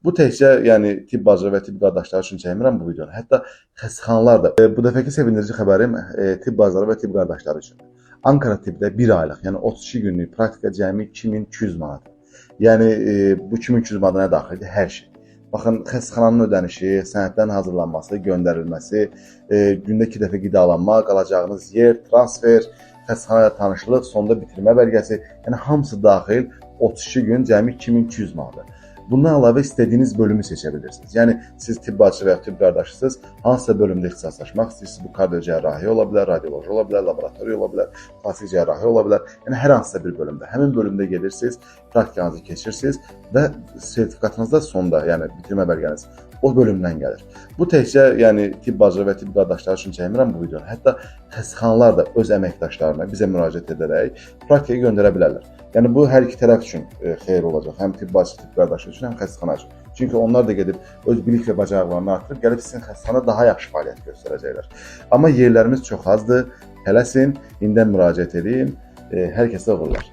Bu təkcə, yəni tibb bacıları və tibb qardaşları üçün çəkmirəm bu videonu. Hətta xəstəxanalar da. Bu dəfəki sevindirici xəbərim tibb bacıları və tibb qardaşları üçündür. Ankara tibbdə 1 aylıq, yəni 32 günlük praktika cəmi 2200 manat. Yəni bu 2200 manata nə daxildir? Hər şey. Baxın, xəstəxananın ödənişi, sənədlərin hazırlanması, göndərilməsi, gündə 2 dəfə qidalanma, qalacağınız yer, transfer, xəstəxana ilə tanışlıq, sonda bitirmə bəlgəsi, yəni hamısı daxil 32 gün cəmi 2200 manatdır. Bundan əlavə istədiyiniz bölümü seçə bilirsiniz. Yəni siz tibb bacısı və ya tibb qardaşısınız, hansısa bölümdə ixtisaslaşmaq istəyirsiniz, bu kardiocərrahi ola bilər, radioloji ola bilər, laboratoriya ola bilər, plastik cərrahi ola bilər. Yəni hər hansısa bir bölümdə. Həmin bölümdə gedirsiniz, praktikanızı keçirsiniz və sertifikatınız da sonda, yəni bitirmə bəlgəniz o bölümdən gəlir. Bu təkcə, yəni tibb bacıları və tibb qardaşları üçün çəkmirəm bu videonu. Hətta xəstəxanalar da öz əməkdaşlarına bizə müraciət edərək praktikaya göndərə bilərlər. Yəni bu hər iki tərəf üçün xeyir olacaq. Həm tibb bacısı, tibb qardaşı üçün, həm xəstəxana üçün. Çünki onlar da gedib öz bilik və bacarıqlarını artırıb gəlib sizin xəstəxanada daha yaxşı fəaliyyət göstərəcəklər. Amma yerlərimiz çox azdır. Tələsin, indidən müraciət edin. Hər kəsə uğurlar.